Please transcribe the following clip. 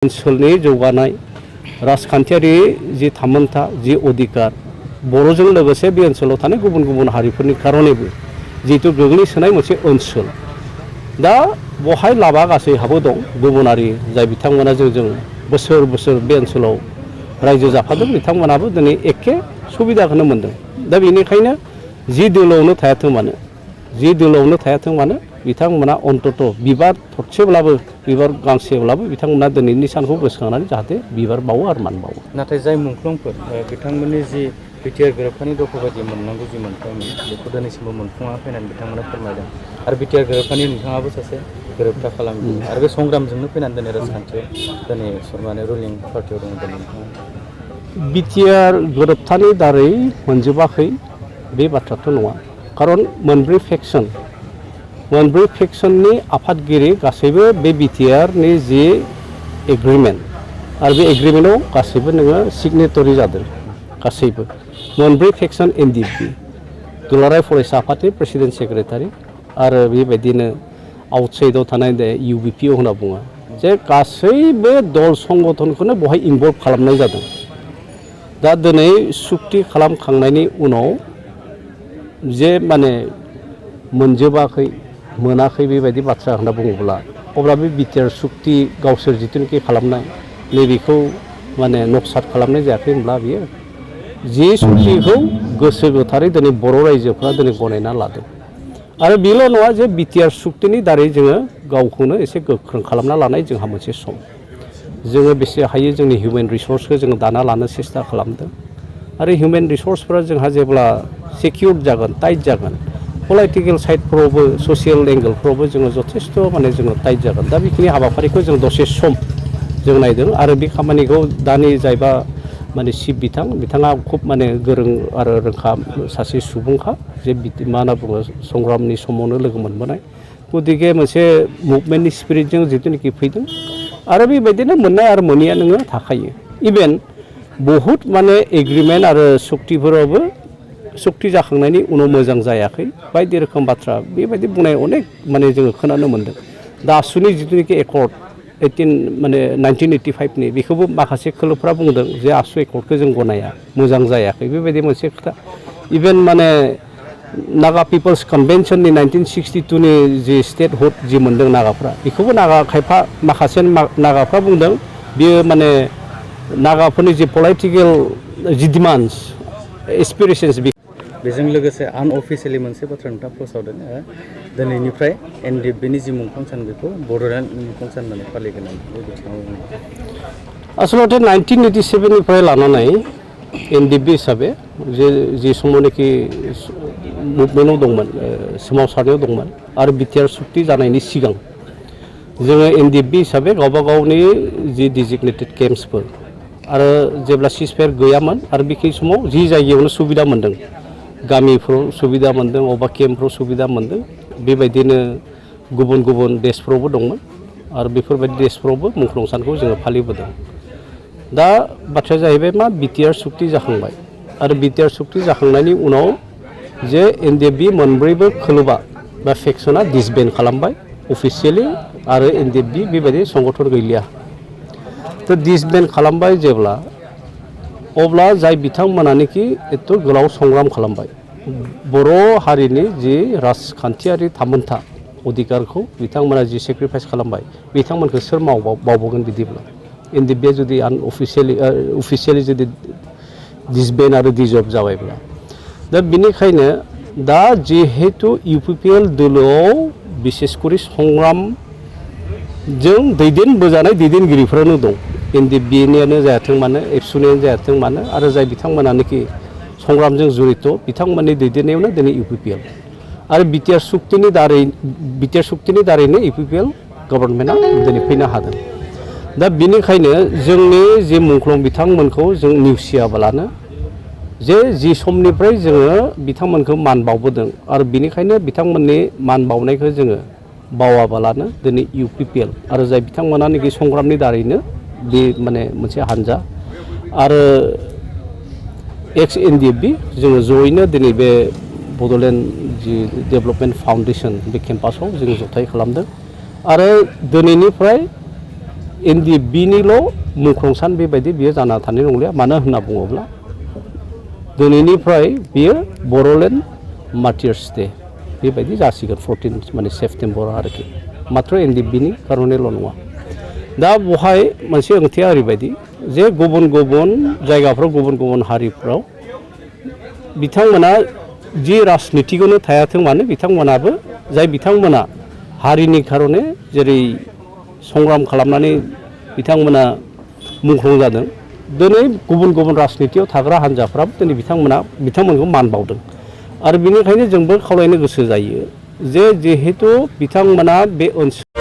ओनसोलनि जौगानाय राजखान्थियारि जि थामोनथा जि अधिकार बर'जों लोगोसे बे ओनसोलाव थानाय गुबुन गुबुन हारिफोरनि खारनैबो जिहेतु गोग्लैसोनाय मोनसे ओनसोल दा बहाय लाबा गासै हाबो दं गुबुनारि जाय बिथांमोना जों बोसोर बोसोर बे ओनसोलाव रायजो जाफादों बिथांमोनाबो दिनै एखे सुबिदाखौनो मोनदों दा बेनिखायनो जि दोलोआवनो थायाथों मानो बिथांमोना अन्तत बिबार थरसेब्लाबो बिबार गांसेब्लाबो बिथांमोना दिनैनि सानखौ गोसोखांनानै जाहाथे बिबार बावो आरो मान बावो नाथाय जाय मुंख्लंफोर बिथांमोननि जि बिटिआर गोरोबथानि दफा बायदि मोननांगौ जि मोनथायमोन बेखौ दिनैसिमबो मोनफुङाखै होननानै बिथांमोना फोरमायदों आरो बिटिआर गोरोबथानि नोंथाङाबो सासे गोरोबथा खालामगिरि आरो बे संग्रामजोंनो फैनानै दिनै राजखान्थियाव दिनै माने रुलिं पार्टियाव दङ दिनै नोंथाङा बिटिआर गोरोबथानि दारै मोनजोबाखै बे बाथ्राथ' नङा खारन मोनब्रै फेक्सननि आफादगिरि गासैबो बे बिटिआरनि जि एग्रिमेन्ट आरो बे एग्रिमेन्टआव गासैबो नोङो सिगनेटरि जादों गासैबो मोनब्रै फेक्सन एनडिएफबि दुलाराय फरायसा आफादनि प्रेसिडेन्ट सेक्रेटारि आरो बेबायदिनो आउटसाइडआव थानाय इउबिपिअ होनना बुङो जे गासैबो दल संगठनखौनो बहाय इनभल्भ खालामनाय जादों दा दिनै सुक्ति खालामखांनायनि उनाव जे माने मोनजोबाखै मोनाखै बेबायदि बाथ्रा होनना बुङोब्ला अब्ला बे बिटिआर सुक्ति गावसोर जिथुनिखि खालामनाय नैबेखौ माने नक्साद खालामनाय जायाखै होनब्ला बियो जि सुक्तिखौ गोसो गोथारै दिनै बर' रायजोफ्रा दिनै गनायना लादों आरो बेल' नङा जे बिटिआर सुक्तिनि दारै जोङो गावखौनो एसे गोख्रों खालामना लानाय जोंहा मोनसे सम जोङो बेसे हायो जोंनि हिउमेन रिसर्सखौ जोङो दाना लानो सेस्था खालामदों आरो हिउमेन रिसर्सफोरा जोंहा जेब्ला सिकिउर जागोन टाइट जागोन पलिटिकेल साइडफ्रावबो ससियेल एंगेलफ्रावबो जोङो जथेस्थ माने जोङो टाइट जागोन दा बेखिनि हाबाफारिखौ जों दसे सम जों नायदों आरो बे खामानिखौ दानि जायबा माने चिफ बिथाङा खुब माने गोरों आरो रोंखा सासे सुबुंखा जे मा होनना बुङो संग्रामनि समावनो लोगो मोनबोनाय गतिके मोनसे मुभमेन्टनि स्पिरिटजों जिथुनिखि फैदों आरो बेबायदिनो मोननाय आरो मोनैया नोङो थाखायो इभेन बहुद माने एग्रिमेन्ट आरो सुक्तिफोरावबो सुक्ति जाखांनायनि उनाव मोजां जायाखै बायदि रोखोम बाथ्रा बेबायदि बुंनाय अनेक माने जोङो खोनानो मोन्दों दा आसुनि जिथुनिखि एकर्ड 1985नि बेखौबो माखासे खोलोबफ्रा बुंदों जे आसु एकर्डखौ जों गनाया मोजां जायाखै बेबायदि मोनसे खोथा इभेन माने नागा पिपल्स कनभेनसननि 1962नि जि स्टेटहुड जि मोन्दों नागाफ्रा बेखौबो खायफा माखासे नागाफ्रा बुंदों बियो माने नागाफोरनि जि पलिटिकेल जि डिमान्डस एसपिरेसन्स बेजों लोगोसे आनअफिसियेलि मोनसे बाथ्रा नोंथाङा फोसावदों दिनैनिफ्राय एनडिएफबिनि जि मुंख्लं सान बेखौ बड'लेण्ड मुंख्लं सान होननानै फालिगोन बे बिथिङाव आसलते 1987निफ्राय लानानै एनडिएफबि हिसाबै जे समावनोखि मुभमेन्टआव दंमोन सोमावसारनायाव दंमोन आरो बिटिआर सुक्ति जानायनि सिगां जोङो एनडिएफबि हिसाबै गावबा गावनि जि डिजिगनेटेड केम्पसफोर आरो जेब्ला सिजफायार गैयामोन आरो बेखिनि समाव जि जायगायावनो सुबिदा मोन्दों गामिफ्राव सुबिदा मोन्दों अबा केम्पफ्राव सुबिदा मोन्दों बेबायदिनो गुबुन गुबुन देशफ्रावबो दंमोन आरो बेफोरबायदि देशफ्रावबो मुंख्लं सानखौ जोङो फालिबोदों दा बाथ्राया जाहैबाय मा बिटिआर सुक्ति जाखांबाय आरो बिटिआर सुक्ति जाखांनायनि उनाव जे एनडिएफबि मोनब्रैबो खोलोबा बा फेक्सना डिसबेन्ड खालामबाय अफिसियेलि आरो एनडिएफबि बेबायदि संगठन गैलिया तो डिसबेन्ड खालामबाय जेब्ला अब्ला जाय बिथांमोनानोखि एथ' गोलाव संग्राम खालामबाय बर' हारिनि जि राजखान्थियारि थामोनथा अधिकारखौ बिथांमोना जि सेक्रिफाइस खालामबाय बिथांमोनखौ सोर बावबोगोन बिदिब्ला एनडिएफबिआ जुदि अफिसियेलि जुदि डिसबेन्ड आरो डिजल्भ जाबायब्ला दा बेनिखायनो दा जिहेतु इउपिपिएल दोलोआव बिसेसकरि संग्रामजों दैदेनबोजानाय दैदेनगिरिफोरानो दं एनडिएफबिनियानो जायाथों मानो एबसुनियानो जायाथों मानो आरो जाय बिथांमोनानोखि संग्रामजों जड़ित बिथांमोननि दैदेननायावनो दिनै इउपिपिएल आरो बिटिआर सुक्तिनि दारैनो इउपिपिएल गभर्नमेन्टआ दिनै फैनो हादों दा बेनिखायनो जोंनि जे मुंख्लं बिथांमोनखौ जों नेवसियाबालानो जि समनिफ्राय जोङो बिथांमोनखौ मान बावबोदों आरो बेनिखायनो बिथांमोननि मान बावनायखौ जोङो बावाबालानो दिनै इउपिपिएल आरो जाय बिथांमोनानोखि संग्रामनि दारैनो बे माने मोनसे हानजा आरो एक्स एनडिएफबि जोङो जयैनो दिनै बे बड'लेण्ड जि डेभेलपमेन्ट फाउन्डेसन बे केम्पासाव जों जथाय खालामदों आरो दिनैनिफ्राय NDBनिल' मुंख्लं बेबायदि बियो जाना थानाय नंलिया मानो होनना बुङोब्ला दिनैनिफ्राय बियो बर'लेण्ड मार्टियार्स डे बेबायदि जासिगोन 14 माने सेप्टेम्बर आरोखि मात्र NDBनि कारनेल' नङा दा बहाय मोनसे ओंथिया ओरैबायदि जे गुबुन गुबुन जायगाफ्राव गुबुन गुबुन हारिफ्राव बिथांमोना जि राजनितिखौनो थायाथों मानो बिथांमोनाबो जाय बिथांमोना हारिनि कारणे जेरै संग्राम खालामनानै बिथांमोना मुंख्लं जादों दिनै गुबुन गुबुन राजनितियाव थाग्रा हान्जाफ्राबो दिनै बिथांमोनखौ मान बावदों आरो बेनिखायनो जोंबो खावलायनो गोसो जायो जे जिहेतु बिथांमोना बे ओनसोल